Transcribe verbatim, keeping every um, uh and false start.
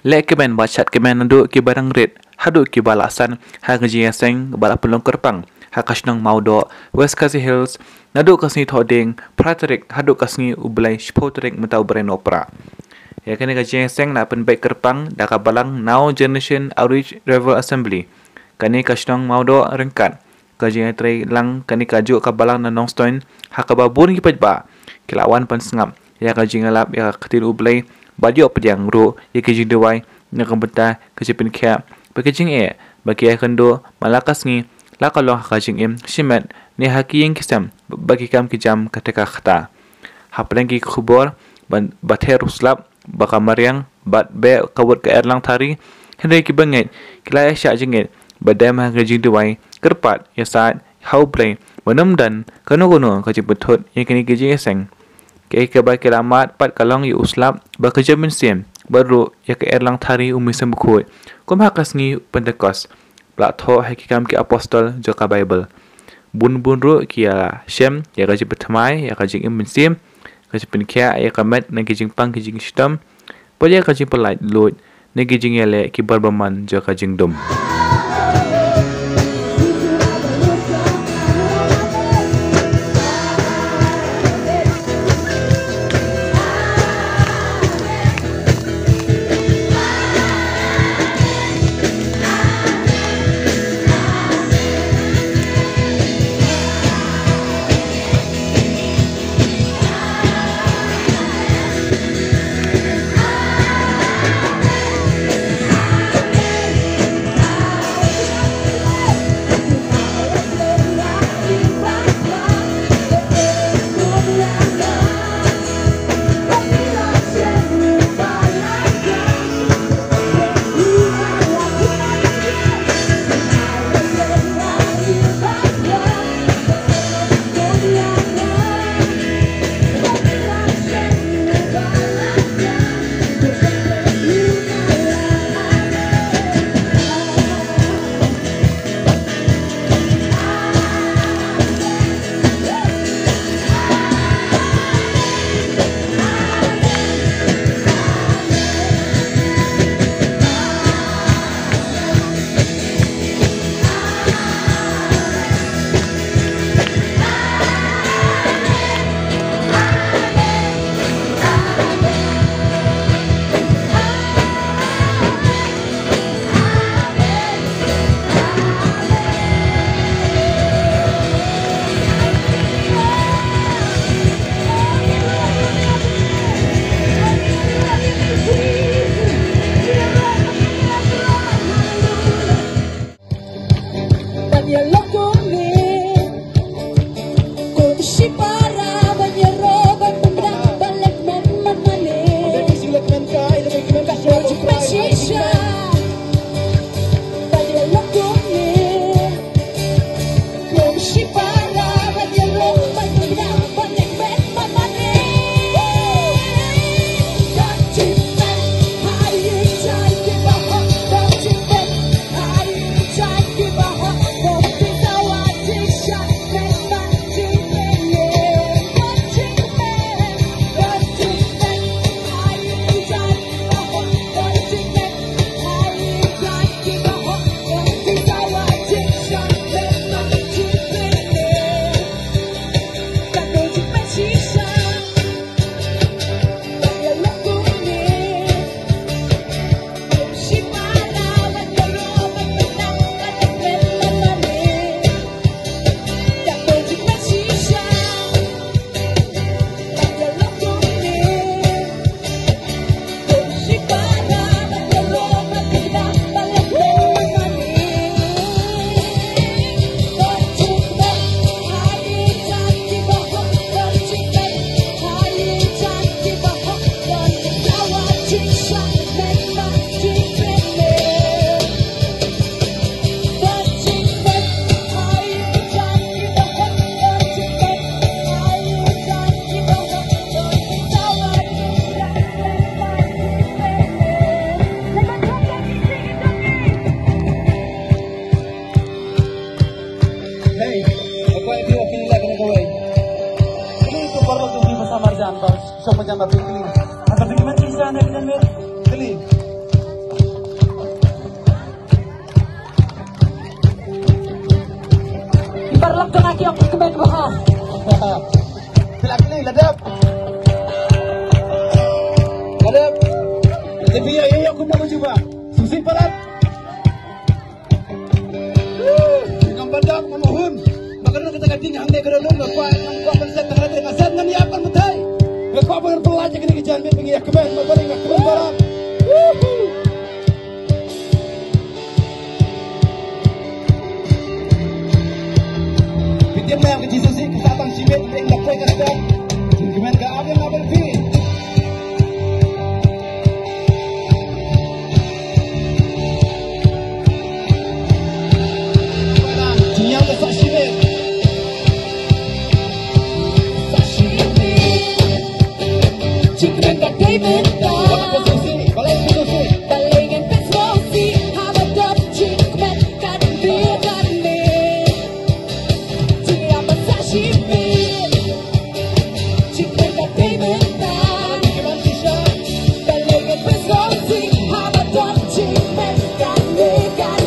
Leh kmen bad shad kmen naduh kiba dang rit haduh kiba la san ha ka jingïaseng ba la pynlong kyrpang ha ka shnong Mawdoh, West Khasi Hills, naduh ka sngi Thohdieng phra tarik haduh ka sngi U Blei shiphew tarik mynta u Nohprah. Ïa kane ka jingïaseng la pynbeit kyrpang da ka balang Now Generation Outreach Revival Assembly, kane ka shnong Mawdoh ryngkat ka jingïatreilang kane kajuh ka balang na Nongstoiñ, ha kaba bun ki paidbah ki la wan pynsngap ïa ka jingïalap ïa ka ktien U Blei bad ïoh pdiang ruh ïa ki jingduwai na ka bynta ka jingpynkhiah bad ka jingeh ba ki ïakynduh man la ka sngi, la ka long ha ka jingim shimet ne ha ki ïing ki sem bad ki kam ki jam kata ka kata. Hapdeng ki khubor ba, ba ther u slap, ba ka mariang bad beh ka wut ka erlang thari, hynrei kiba ngeit ki la ïa shah jingngeit bad dem ha ka jingduwai, kyrpad ïasaid ha U Blei ba ym don kano kano ka jingpynthut ïa kine ki jingïaseng. Kaei kaba ki la mad pat ka long ïa u slap bad ka jong mynsiem bad ruh ïa ka erlang thari u Mynsiem Bakhuid, kum ha ka sngi Pentekost ba la thoh ha ki Kam ki Apostol jong ka Baibl. Bun bun ruh ki ïa shem ïa ka jingpynthymmai ïa ka jingim mynsiem, ka jingpynkhiah ïa ka met na ki jingpang ki jingshitom, bad ïa ka jingpyllait luid na ki jingïaleh ki bor bymman jong ka jingdum. Hey, ako ay piwa pinila ka nagaway. Kini ito para sa di masamar dyan, para sa madyang mapikling. At sa di man siya na pinamit, kini. Ïa kmen bha. Phi la kylli, la dep. La dep. Te phi ïa, ïa, ïa kumno ka jubab. Sngewsih palat. Ngam badap, ngam hun. Ba ka don kata ka ding hangne ka don, nga kwah, nga kwah ban set, nga set, nga set, ngan ïa ban batai. Nga kwah ban pynlait ïa kane ka janmiet ba ngi ïa kmen, ba ngi ïa kmen palat. Phi tip ne em ka Jisu Sih ka sah tang shibit, phi ïeng da poi ka step. Jingkmen ka ap ïa nga bad phi. Jingïap ka sah shibit. Sah shibit. Jingkmen ka dei mynta. Balei ngan pynskhem sih, haba don jingkmen ka dei kane. Jingïap ka sah shibit. Jingkmen ka dei mynta. Balei ngan pynskhem sih, haba don jingkmen ka dei kane.